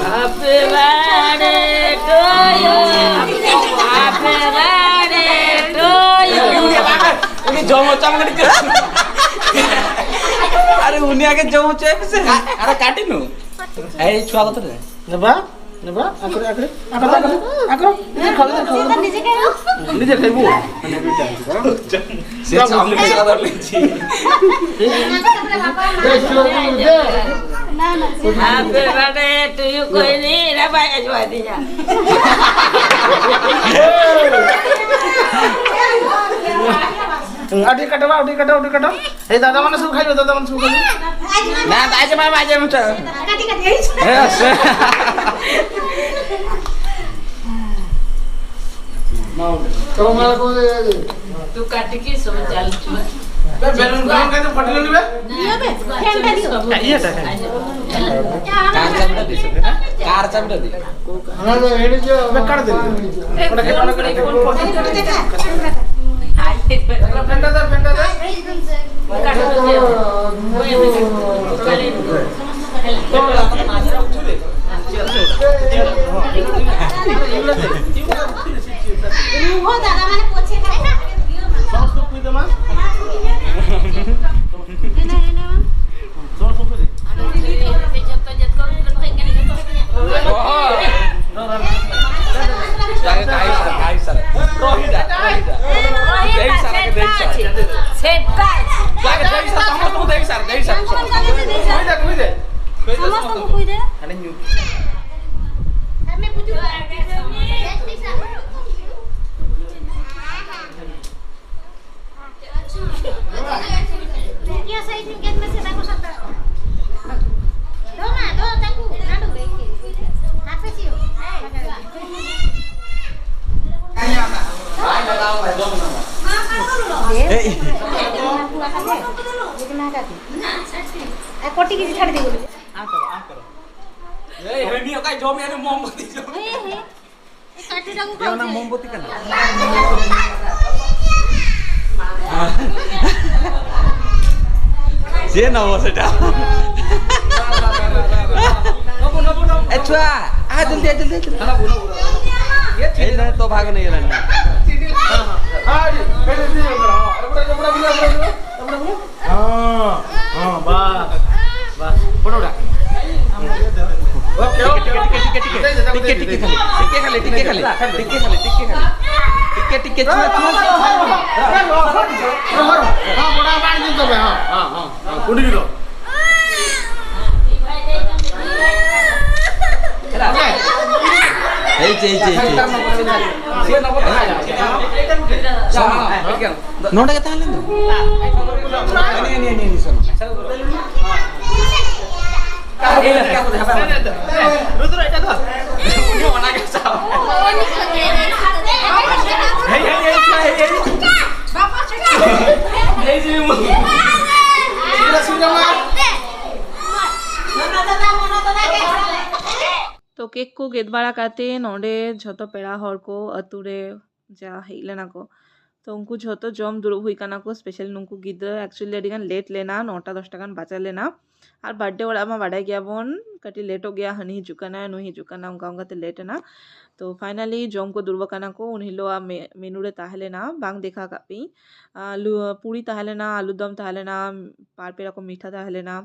Happy birthday to you. Happy birthday to you. ᱩᱱᱤ ᱡᱚᱢ ᱦᱚᱪᱚ ᱟᱢ ᱠᱟᱹᱴᱤᱡ᱾ ᱟᱨᱮ ᱩᱱᱤ ᱟᱜᱮ ᱡᱚᱢ ᱦᱚᱪᱚᱭ ᱯᱮᱥᱮ᱾ ᱟᱨᱮ ᱠᱟᱹᱴᱤᱡ ᱱᱩ᱾ ᱮᱭ ᱪᱷᱩᱣᱟ ᱠᱚ ᱛᱚᱨᱮ᱾ ᱱᱮᱵᱟ, ᱱᱮᱵᱟ, ᱟᱠᱨᱮ, ᱟᱠᱨᱮ, ᱟᱠᱨᱮ, ᱟᱠᱨᱮ, ᱟᱠᱨᱮ, ᱱᱤᱡᱮ ᱠᱷᱟᱣᱟ, ᱱᱤᱡᱮ ᱠᱷᱟᱣᱟ᱾ ᱱᱤᱡᱮ ᱠᱷᱟᱣᱟ᱾ ᱥᱮ ᱪᱟᱣᱢᱤᱱ ᱥᱟᱞᱟᱫ ᱟᱨ ᱞᱩᱪᱤ᱾ Happy birthday to you ᱠᱚᱭᱱᱤ ᱨᱮ ᱵᱟᱭ ᱟᱸᱡᱚᱢ ᱟᱹᱫᱤᱧᱟ᱾ ᱟᱹᱰᱤ ᱠᱟᱴᱟᱣᱟ, ᱟᱹᱰᱤ ᱠᱟᱴᱟᱣᱟ, ᱟᱹᱰᱤ ᱠᱟᱴᱟᱣᱟ᱾ ᱮᱭ ᱫᱟᱫᱟ ᱢᱟᱱᱮ ᱥᱩ ᱠᱷᱟᱭᱚ, ᱫᱟᱫᱟ ᱢᱟᱱᱮ ᱥᱩ ᱠᱷᱟᱭᱚ᱾ ᱱᱟ, ᱫᱟ ᱟᱡᱮ ᱢᱟ, ᱟᱡᱮ ᱢᱟ᱾ ᱠᱟᱹᱴᱤᱡ ᱠᱟᱹᱴᱤᱡ᱾ ᱦᱮᱸ, ᱥᱮ᱾ ᱛᱚ ᱢᱟ ᱠᱚ ᱛᱩ ᱠᱟᱴᱤ ᱠᱤ ᱥᱚᱵ ᱪᱟᱞ ᱪᱩ᱾ ᱵᱮ, ᱵᱮᱞᱩᱱ, ᱵᱮᱞᱩᱱ ᱠᱟᱛᱮ ᱯᱷᱟᱴᱤ ᱞᱮᱱ ᱵᱮ᱾ ᱤᱭᱟᱹ ᱵᱮ, ᱯᱷᱮᱱ ᱴᱟ ᱫᱤᱭᱳ᱾ ᱤᱭᱟᱹ ᱴᱟ ᱠᱟᱱ᱾ ᱠᱟᱨ ᱪᱟᱵᱤ ᱴᱟ ᱫᱤ ᱥᱮ, ᱦᱮᱸ? ᱠᱟᱨ ᱪᱟᱵᱤ ᱴᱟ ᱫᱤ᱾ ᱦᱟᱱᱟ ᱫᱚ ᱮᱲᱤ ᱡᱚ᱾ ᱵᱮ, ᱠᱟᱴ ᱫᱮ᱾ ᱯᱷᱳᱱ ᱠᱚᱨᱮ, ᱯᱷᱳᱱ ᱠᱚᱨᱮ᱾ ᱯᱷᱮᱱ ᱴᱟ ᱫᱮ, ᱯᱷᱮᱱ ᱴᱟ ᱫᱮ᱾ ᱮᱭ᱾ ᱟᱨ ᱠᱚᱴᱤ ᱜᱮ ᱪᱷᱟᱲ ᱫᱤ ᱵᱚᱞᱮ᱾ ᱮᱭ, ᱦᱟᱹᱱᱤ ᱚᱠᱟᱭ ᱡᱚᱢᱮᱜᱼᱟ? ᱩᱱᱤ ᱢᱳᱢᱵᱟᱛᱤ ᱡᱚᱢ᱾ ᱦᱮᱸ, ᱦᱮᱸ᱾ ᱮ, ᱚᱱᱟ ᱢᱳᱢᱵᱟᱛᱤ ᱠᱟᱱᱟ᱾ ᱪᱮᱫ ᱱᱟᱣᱟ ᱥᱮᱴᱟ? ᱮ, ᱪᱷᱩᱣᱟ, ᱟ, ᱡᱚᱞᱫᱤ, ᱟ, ᱡᱚᱞᱫᱤ, ᱟ, ᱡᱚᱞᱫᱤ᱾ ᱮᱭ, ᱱᱚᱰᱮ ᱛᱚ ᱵᱷᱟᱜᱽ ᱱᱤᱭᱟᱹ ᱨᱮᱱ᱾ ᱦᱮᱸ, ᱦᱮᱸ, ᱵᱟᱥ, ᱵᱟᱥ, ᱯᱷᱳᱴᱳ ᱩᱰᱟ᱾ ᱳᱠᱮ, ᱳᱠᱮ, ᱳᱠᱮ, ᱴᱤᱠᱮ, ᱴᱤᱠᱮ, ᱴᱤᱠᱮ ᱠᱷᱟᱞᱤ, ᱴᱤᱠᱮ ᱠᱷᱟᱞᱤ, ᱴᱤᱠᱮ ᱠᱷᱟᱞᱤ, ᱴᱤᱠᱮ ᱠᱷᱟᱞᱤ, ᱴᱤᱠᱮ, ᱴᱤᱠᱮ, ᱪᱷᱩᱣᱟ, ᱪᱷᱩᱣᱟ, ᱪᱷᱩᱣᱟ᱾ ᱦᱮᱸ, ᱵᱚᱲᱟ ᱵᱟᱝ ᱧᱮᱞ ᱛᱟᱵᱮ, ᱦᱮᱸ, ᱦᱮᱸ, ᱦᱮᱸ, ᱠᱩᱰᱤ ᱜᱤᱫᱽᱨᱟᱹ᱾ ᱦᱮᱡ, ᱦᱮᱡ, ᱦᱮᱡ, ᱦᱮᱡ᱾ ᱱᱚᱰᱮ ᱜᱮ ᱛᱟᱦᱮᱸ ᱞᱮᱱ ᱫᱚ᱾ ᱛᱚ ᱠᱮᱠ ᱠᱚ ᱜᱮᱫ ᱵᱟᱲᱟ ᱠᱟᱛᱮ ᱱᱚᱰᱮ ᱡᱷᱚᱛᱚ ᱯᱮᱲᱟ ᱦᱚᱲ ᱠᱚ ᱟᱹᱛᱩ ᱨᱮ ᱡᱟ ᱦᱮᱡ ᱞᱮᱱᱟ ᱠᱚ, ᱛᱚ ᱩᱱᱠᱩ ᱡᱷᱚᱛᱚ ᱡᱚᱢ ᱫᱩᱲᱩᱵ ᱦᱩᱭ ᱠᱟᱱᱟ ᱠᱚ᱾ ᱥᱯᱮᱥᱟᱞ ᱱᱩᱠᱩ ᱜᱤᱫᱽᱨᱟᱹ actually ᱟᱹᱰᱤ ᱜᱟᱱ ᱞᱮᱴ ᱞᱮᱱᱟ, ᱱᱚᱴᱟ ᱫᱚᱥᱴᱟ ᱜᱟᱱ ᱵᱟᱡᱟᱣ ᱞᱮᱱᱟ᱾ ᱟᱨ ᱵᱟᱨᱛᱷᱰᱮ ᱚᱲᱟᱜ ᱢᱟ ᱵᱟᱰᱟᱭ ᱜᱮᱭᱟᱵᱚᱱ, ᱠᱟᱹᱴᱤᱡ ᱞᱮᱴᱚᱜ ᱜᱮᱭᱟ, ᱦᱟᱹᱱᱤ ᱦᱤᱡᱩᱜ ᱠᱟᱱᱟᱭ, ᱱᱩᱭ ᱦᱤᱡᱩᱜ ᱠᱟᱱᱟ, ᱚᱱᱠᱟ ᱚᱱᱠᱟᱛᱮ ᱞᱮᱴ ᱮᱱᱟ᱾ ᱛᱚ ᱯᱷᱟᱭᱱᱟᱞᱤ ᱡᱚᱢ ᱠᱚ ᱫᱩᱲᱩᱵ ᱟᱠᱟᱱᱟ ᱠᱚ᱾ ᱩᱱ ᱦᱤᱞᱳᱜ ᱟᱜ ᱢᱮ-, ᱢᱮᱱᱩ ᱨᱮ ᱛᱟᱦᱮᱸ ᱞᱮᱱᱟ, ᱵᱟᱝ ᱫᱮᱠᱷᱟ ᱠᱟᱜ ᱯᱮ, ᱟᱞᱩ ᱯᱩᱨᱤ ᱛᱟᱦᱮᱸ ᱞᱮᱱᱟ, ᱟᱞᱩ ᱫᱚᱢ ᱛᱟᱦᱮᱸ ᱞᱮᱱᱟ, ᱵᱟᱨ ᱯᱮ ᱨᱚᱠᱚᱢ ᱢᱤᱴᱷᱟ ᱛᱟᱦᱮᱸ ᱞᱮᱱᱟ,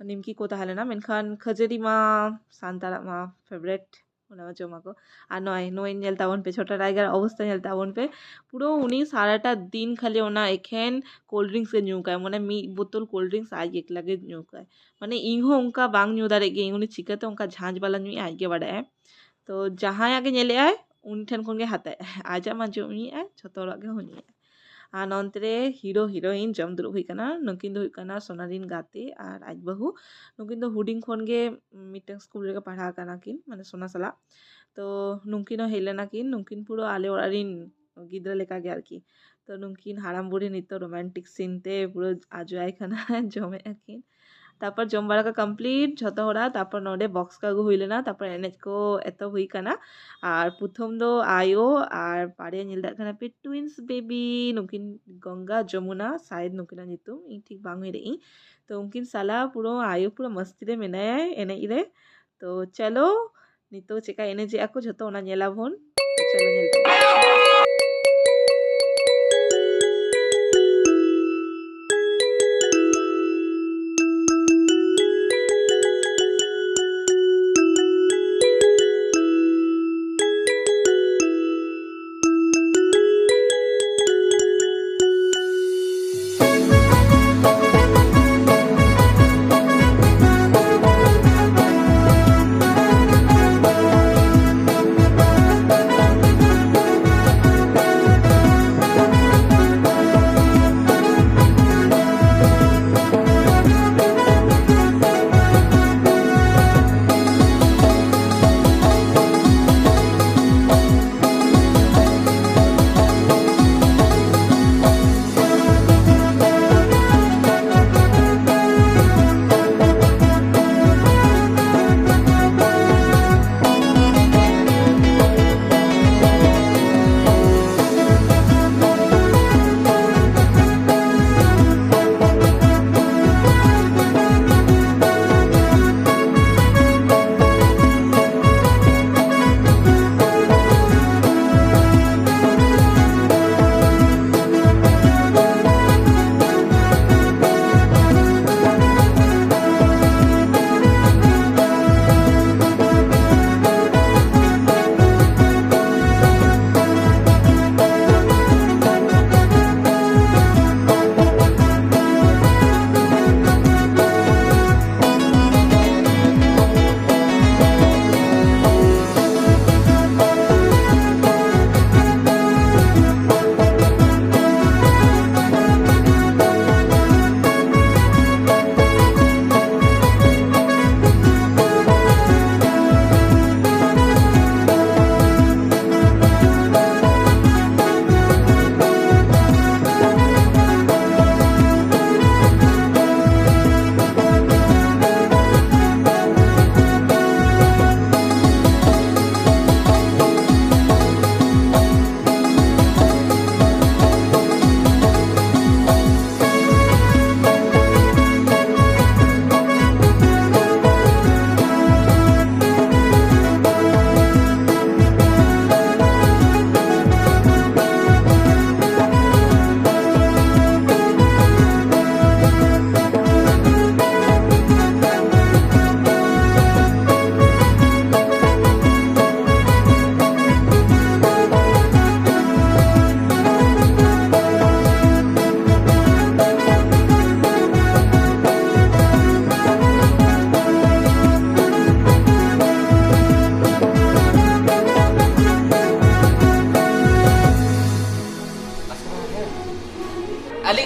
ᱱᱤᱢᱠᱤ ᱠᱚ ᱛᱟᱦᱮᱸ ᱞᱮᱱᱟ, ᱢᱮᱱᱠᱷᱟᱱ ᱠᱷᱟᱹᱡᱟᱹᱲᱤ ᱢᱟ ᱥᱟᱱᱛᱟᱲᱟᱜ ᱢᱟ ᱯᱷᱮᱵᱟᱨᱮᱴ᱾ ᱚᱱᱟ ᱢᱟ ᱡᱚᱢᱟᱠᱚ᱾ ᱟᱨ ᱱᱚᱜᱼᱚᱭ, ᱱᱚᱜᱼᱚᱭ ᱧᱮᱞ ᱛᱟᱵᱚᱱ ᱯᱮ, ᱪᱷᱳᱴᱟ ᱴᱟᱭᱜᱟᱨ ᱚᱵᱚᱥᱛᱟ ᱧᱮᱞ ᱛᱟᱵᱚᱱ ᱯᱮ᱾ ᱯᱩᱨᱟᱹ ᱩᱱᱤ ᱥᱟᱨᱟᱴᱟ ᱫᱤᱱ ᱠᱷᱟᱹᱞᱤ ᱚᱱᱟ ᱮᱠᱷᱮᱱ ᱠᱳᱞᱰ ᱰᱨᱤᱝᱠᱥ ᱜᱮ ᱧᱩ ᱠᱟᱭ, ᱢᱟᱱᱮ ᱢᱤᱫ ᱵᱳᱛᱚᱞ ᱠᱳᱞᱰ ᱰᱨᱤᱝᱠᱥ ᱟᱡ ᱮᱠᱞᱟ ᱜᱮ ᱧᱩ ᱠᱟᱭ᱾ ᱢᱟᱱᱮ ᱤᱧ ᱦᱚᱸ ᱚᱱᱠᱟ ᱵᱟᱝ ᱧᱩ ᱫᱟᱲᱮᱜ ᱜᱮ, ᱩᱱᱤ ᱪᱤᱠᱟᱹᱛᱮ ᱚᱱᱠᱟ ᱡᱷᱟᱸᱡ ᱵᱟᱞᱟ ᱧᱩᱭᱟ ᱟᱡ ᱜᱮ ᱵᱟᱰᱟᱭᱟᱭ᱾ ᱛᱚ ᱡᱟᱦᱟᱸᱭᱟᱜ ᱜᱮ ᱧᱮᱞᱮᱜᱼᱟᱭ, ᱩᱱᱤ ᱴᱷᱮᱱ ᱠᱷᱚᱱ ᱜᱮ ᱦᱟᱛᱟᱣᱮᱜᱼᱟᱭ᱾ ᱟᱡᱟᱜ ᱢᱟ ᱡᱚᱢ ᱧᱩᱭᱮᱜᱼᱟᱭ, ᱡᱷᱚᱛᱚ ᱦᱚᱲᱟᱜ ᱜᱮ ᱦᱚᱸ ᱧᱩᱭᱮᱜᱼᱟᱭ᱾ ᱟᱨ ᱱᱚᱱᱛᱮ ᱨᱮ ᱦᱤᱨᱳ ᱦᱤᱨᱳᱭᱤᱱ ᱡᱚᱢ ᱫᱩᱲᱩᱵ ᱦᱩᱭ ᱠᱟᱱᱟ᱾ ᱱᱩᱠᱤᱱ ᱫᱚ ᱦᱩᱭᱩᱜ ᱠᱟᱱᱟ ᱥᱳᱱᱟᱞᱤᱱ ᱜᱟᱛᱮ ᱟᱨ ᱟᱡ ᱵᱟᱹᱦᱩ᱾ ᱱᱩᱠᱤᱱ ᱫᱚ ᱦᱩᱰᱤᱧ ᱠᱷᱚᱱ ᱜᱮ ᱢᱤᱫᱴᱟᱝ ᱥᱠᱩᱞ ᱨᱮᱜᱮ ᱯᱟᱲᱦᱟᱣ ᱠᱟᱱᱟ ᱠᱤᱱ, ᱢᱟᱱᱮ ᱥᱳᱱᱟ ᱥᱟᱞᱟᱜ᱾ ᱛᱚ ᱱᱩᱠᱤᱱ ᱦᱚᱸ ᱦᱮᱡ ᱞᱮᱱᱟ ᱠᱤᱱ, ᱱᱩᱠᱤᱱ ᱯᱩᱨᱟᱹ ᱟᱞᱮ ᱚᱲᱟᱜ ᱨᱤᱱ ᱜᱤᱫᱽᱨᱟᱹ ᱞᱮᱠᱟᱜᱮ ᱟᱨᱠᱤ᱾ ᱛᱚ ᱱᱩᱠᱤᱱ ᱦᱟᱲᱟᱢ ᱵᱩᱲᱦᱤ ᱱᱤᱛᱚᱜ romantic scene ᱛᱮ ᱯᱩᱨᱟᱹ ᱟᱡᱚᱭᱟᱭ ᱠᱟᱱᱟ, ᱡᱚᱢᱮᱫ ᱟᱹᱠᱤᱱ᱾ ᱛᱟᱨᱯᱚᱨ ᱡᱚᱢ ᱵᱟᱲᱟ ᱠᱚ complete ᱡᱷᱚᱛᱚ ᱦᱚᱲᱟᱜ, ᱛᱟᱨᱯᱚᱨ ᱱᱚᱰᱮ box ᱠᱚ ᱟᱹᱜᱩ ᱦᱩᱭ ᱞᱮᱱᱟ, ᱛᱟᱨᱯᱚᱨ ᱮᱱᱮᱡ ᱠᱚ ᱮᱛᱚᱦᱚᱵ ᱦᱩᱭ ᱠᱟᱱᱟ᱾ ᱟᱨ ᱯᱨᱚᱛᱷᱚᱢ ᱫᱚ ᱟᱭᱳ ᱟᱨ ᱵᱟᱨᱭᱟ ᱧᱮᱞ ᱫᱟᱲᱮᱭᱟᱜ ᱠᱟᱱᱟ ᱯᱮ twins baby, ᱱᱩᱠᱤᱱ ᱜᱚᱝᱜᱟ ᱡᱚᱢᱩᱱᱟ ᱥᱟᱭᱮᱫ ᱱᱩᱠᱤᱱᱟᱜ ᱧᱩᱛᱩᱢ, ᱤᱧ ᱴᱷᱤᱠ ᱵᱟᱝ ᱩᱭᱦᱟᱹᱨᱮᱜ ᱤᱧ᱾ ᱛᱚ ᱩᱱᱠᱤᱱ ᱥᱟᱞᱟᱜ ᱯᱩᱨᱟᱹ ᱟᱭᱳ ᱯᱩᱨᱟᱹ ᱢᱟᱥᱛᱤ ᱨᱮ ᱢᱮᱱᱟᱭᱟ ᱮᱱᱮᱡ ᱨᱮ᱾ ᱛᱚ ᱪᱚᱞᱚ ᱱᱤᱛᱚᱜ ᱪᱮᱠᱟ ᱮᱱᱮᱡᱮᱜᱼᱟ ᱠᱚ ᱡᱷᱚᱛᱚ ᱚᱱᱟ ᱧᱮᱞᱟᱵᱚᱱ᱾ ᱪᱚᱞᱚ ᱧᱮᱞ ᱛᱟᱵᱚᱱ᱾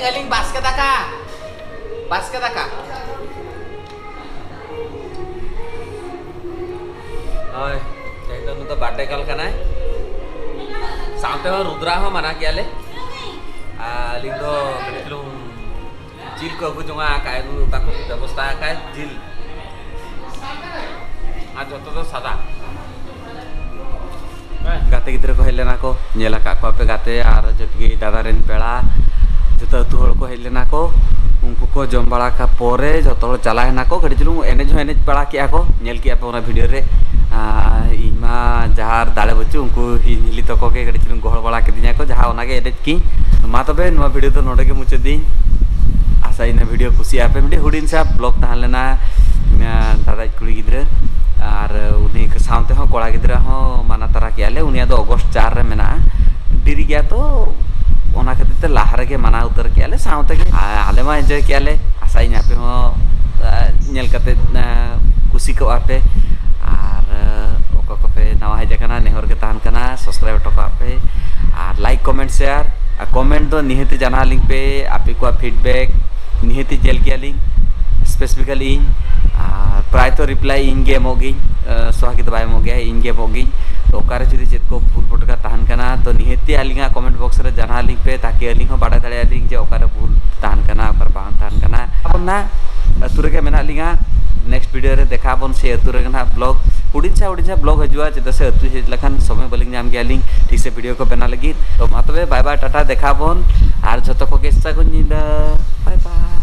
ᱛᱮᱞᱤᱧ ᱵᱟᱥᱠᱮ ᱫᱟᱠᱟ, ᱵᱟᱥᱠᱮ ᱫᱟᱠᱟ᱾ ᱦᱳᱭ, ᱛᱮᱦᱮᱧ ᱫᱚ ᱱᱩᱭ ᱫᱚ ᱵᱟᱨᱛᱷᱰᱮ ᱜᱟᱨᱞ ᱠᱟᱱᱟᱭ᱾ ᱥᱟᱶᱛᱮ ᱦᱚᱸ ᱨᱩᱫᱽᱨᱟ ᱦᱚᱸ ᱢᱟᱱᱟ ᱠᱮᱭᱟ ᱞᱮ᱾ ᱟᱨ ᱟᱹᱞᱤᱧ ᱫᱚ ᱠᱟᱹᱴᱤᱡ ᱪᱩᱞᱩᱝ ᱡᱤᱞ ᱠᱚ ᱟᱹᱜᱩ ᱡᱚᱝᱟ ᱟᱠᱟᱫ, ᱟᱹᱜᱩ ᱚᱠᱟ ᱠᱚ ᱵᱮᱵᱚᱥᱛᱷᱟ ᱟᱠᱟᱫ ᱡᱤᱞ᱾ ᱟᱨ ᱡᱚᱛᱚ ᱫᱚ ᱥᱟᱫᱟ᱾ ᱜᱟᱛᱮ ᱜᱤᱫᱽᱨᱟᱹ ᱠᱚ ᱦᱮᱡ ᱞᱮᱱᱟ ᱠᱚ, ᱧᱮᱞ ᱟᱠᱟᱫ ᱠᱚᱣᱟ ᱯᱮ ᱜᱟᱛᱮ ᱟᱨ ᱡᱚᱛᱚ ᱜᱮ ᱫᱟᱫᱟ ᱨᱮᱱ ᱯᱮᱲᱟ, ᱡᱚᱛᱚ ᱟᱹᱛᱩ ᱦᱚᱲ ᱠᱚ ᱦᱮᱡ ᱞᱮᱱᱟ ᱠᱚ᱾ ᱩᱱᱠᱩ ᱠᱚ ᱡᱚᱢ ᱵᱟᱲᱟ ᱠᱟ- ᱯᱚᱨᱮ ᱡᱚᱛᱚ ᱦᱚᱲ ᱪᱟᱞᱟᱣ ᱮᱱᱟ ᱠᱚ, ᱠᱟᱹᱴᱤᱡ ᱪᱩᱞᱩᱝ ᱮᱱᱮᱡ ᱦᱚᱸ ᱮᱱᱮᱡ ᱵᱟᱲᱟ ᱠᱮᱜᱼᱟ ᱠᱚ, ᱧᱮᱞ ᱠᱮᱜᱼᱟ ᱯᱮ ᱚᱱᱟ ᱵᱷᱤᱰᱤᱭᱳ ᱨᱮ᱾ ᱟᱨ ᱤᱧ ᱢᱟ ᱡᱟᱦᱟᱸ ᱫᱟᱲᱮ ᱵᱟᱹᱪᱩᱜ, ᱩᱱᱠᱩ ᱦᱤ-, ᱦᱤᱞᱤ ᱛᱟᱠᱚ ᱜᱮ ᱠᱟᱹᱴᱤᱡ ᱪᱩᱞᱩᱝ ᱜᱚᱦᱚᱲ ᱵᱟᱲᱟ ᱠᱤᱫᱤᱧᱟ ᱠᱚ, ᱡᱟᱦᱟᱸ ᱚᱱᱟ ᱜᱮ ᱮᱱᱮᱡ ᱠᱤᱧ᱾ ᱢᱟ ᱛᱚᱵᱮ ᱱᱚᱣᱟ ᱵᱷᱤᱰᱤᱭᱳ ᱫᱚ ᱱᱚᱰᱮ ᱜᱮ ᱢᱩᱪᱟᱹᱫ ᱫᱤᱧ᱾ ᱟᱥᱟᱭᱟᱹᱧ ᱱᱚᱣᱟ ᱵᱷᱤᱰᱤᱭᱳ ᱠᱩᱥᱤᱭᱟᱜ ᱯᱮ᱾ ᱢᱤᱫᱴᱤᱡ ᱦᱩᱰᱤᱧ ᱥᱟ ᱵᱞᱚᱜ ᱛᱟᱦᱮᱸ ᱞᱮᱱᱟ, ᱟᱸ, ᱫᱟᱫᱟᱭᱤᱡ ᱠᱩᱲᱤ ᱜᱤᱫᱽᱨᱟᱹ, ᱟᱨ ᱩᱱᱤ ᱥᱟᱶᱛᱮ ᱦᱚᱸ ᱠᱚᱲᱟ ᱜᱤᱫᱽᱨᱟᱹ ᱦᱚᱸ ᱢᱟᱱᱟ ᱛᱟᱨᱟ ᱠᱮᱜᱼᱟ ᱞᱮ᱾ ᱩᱱᱤᱭᱟᱜ ᱫᱚ ᱚᱜᱚᱥᱴ ᱪᱟᱨ ᱨᱮ ᱢᱮᱱᱟᱜᱼᱟ, ᱰᱮᱨᱤ ᱜᱮᱭᱟ, ᱛᱚ ᱚᱱᱟ ᱠᱷᱟᱹᱛᱤᱨ ᱛᱮ ᱞᱟᱦᱟ ᱨᱮᱜᱮ ᱢᱟᱱᱟ ᱩᱛᱟᱹᱨ ᱠᱮᱜᱼᱟ ᱞᱮ᱾ ᱥᱟᱶᱛᱮ ᱜᱮ ᱟ-, ᱟᱞᱮ ᱢᱟ ᱮᱱᱡᱚᱭ ᱠᱮᱜᱼᱟ ᱞᱮ᱾ ᱟᱥᱟᱭᱟᱹᱧ ᱟᱯᱮ ᱦᱚᱸ, ᱟ, ᱧᱮᱞ ᱠᱟᱛᱮ, ᱟ, ᱠᱩᱥᱤ ᱠᱚᱜᱼᱟ ᱯᱮ᱾ ᱟᱨ, ᱟ, ᱚᱠᱚᱭ ᱠᱚᱯᱮ ᱱᱟᱣᱟ ᱦᱮᱡ ᱟᱠᱟᱱᱟ, ᱱᱮᱦᱚᱨ ᱜᱮ ᱛᱟᱦᱮᱱ ᱠᱟᱱᱟ, ᱥᱟᱵᱥᱠᱨᱟᱭᱤᱵ ᱦᱚᱴᱚ ᱠᱟᱜ ᱯᱮ᱾ ᱟᱨ ᱞᱟᱭᱤᱠ, ᱠᱚᱢᱮᱱᱴ, ᱥᱮᱭᱟᱨ, ᱟᱨ ᱠᱚᱢᱮᱱᱴ ᱫᱚ ᱱᱤᱦᱟᱹᱛ ᱡᱟᱱᱟᱣ ᱟᱹᱞᱤᱧ ᱯᱮ, ᱟᱯᱮ ᱠᱚᱣᱟᱜ ᱯᱷᱤᱰᱵᱮᱠ ᱱᱤᱦᱟᱹᱛ ᱧᱮᱞ ᱜᱮᱭᱟᱞᱤᱧ, ᱥᱯᱮᱥᱤᱯᱷᱤᱠᱟᱞᱤ ᱤᱧ᱾ ᱟᱨ ᱯᱨᱟᱭᱛᱚ ᱨᱤᱯᱞᱟᱭ ᱤᱧ ᱜᱮ ᱮᱢᱚᱜ ᱜᱤᱧ, ᱟ, ᱥᱚᱦᱟᱜᱤ ᱫᱚ ᱵᱟᱭ ᱮᱢᱚᱜ ᱜᱮᱭᱟ, ᱤᱧ ᱜᱮ ᱮᱢᱚᱜ ᱜᱤᱧ᱾ ᱛᱚ ᱚᱠᱟᱨᱮ ᱡᱩᱫᱤ ᱪᱮᱫ ᱠᱚ ᱵᱷᱩᱞ ᱵᱷᱚᱴᱠᱟ ᱛᱟᱦᱮᱱ ᱠᱟᱱᱟ, ᱛᱚ ᱱᱤᱦᱟᱹᱛ ᱟᱹᱞᱤᱧᱟᱜ ᱠᱚᱢᱮᱱᱴ ᱵᱚᱠᱥ ᱨᱮ ᱡᱟᱱᱟᱣ ᱟᱹᱞᱤᱧ ᱯᱮ, ᱛᱟᱠᱤ ᱟᱹᱞᱤᱧ ᱦᱚᱸ ᱵᱟᱰᱟᱭ ᱫᱟᱲᱮᱭᱟᱜᱼᱟ ᱞᱤᱧ ᱡᱮ ᱚᱠᱟᱨᱮ ᱵᱷᱩᱞ ᱛᱟᱦᱮᱱ ᱠᱟᱱᱟ, ᱚᱠᱟᱨᱮ ᱵᱟᱝ ᱛᱟᱦᱮᱱ ᱠᱟᱱᱟ᱾ ᱟᱵᱚ ᱱᱟᱜ ᱟᱹᱛᱩ ᱨᱮᱜᱮ ᱢᱮᱱᱟᱜ ᱞᱤᱧᱟ, ᱱᱮᱠᱥᱴ ᱵᱷᱤᱰᱤᱭᱳ ᱨᱮ ᱫᱮᱠᱷᱟ ᱟᱵᱚᱱ ᱥᱮ ᱟᱹᱛᱩ ᱨᱮᱜᱮ ᱱᱟᱜ ᱵᱞᱚᱜ, ᱦᱩᱰᱤᱧ ᱪᱷᱟ ᱦᱩᱰᱤᱧ ᱪᱷᱟ ᱵᱞᱚᱜ ᱦᱤᱡᱩᱜᱼᱟ, ᱪᱮᱫᱟᱜ ᱥᱮ ᱟᱹᱛᱩ ᱦᱮᱡ ᱞᱮᱠᱷᱟᱱ ᱥᱚᱢᱚᱭ ᱵᱟᱹᱞᱤᱧ ᱧᱟᱢ ᱜᱮᱭᱟ ᱞᱤᱧ ᱴᱷᱤᱠ ᱥᱮ ᱵᱷᱤᱰᱤᱭᱳ ᱠᱚ ᱵᱮᱱᱟᱣ ᱞᱟᱹᱜᱤᱫ᱾ ᱛᱚ ᱢᱟ ᱛᱚᱵᱮ ᱵᱟᱭ ᱵᱟᱭ, ᱴᱟᱴᱟ, ᱫᱮᱠᱷᱟ ᱟᱵᱚᱱ ᱟᱨ ᱡᱷᱚᱛᱚ ᱠᱚᱜᱮ ᱥᱟᱹᱜᱩᱱ ᱧᱤᱫᱟᱹ, ᱵᱟᱭ ᱵᱟᱭ᱾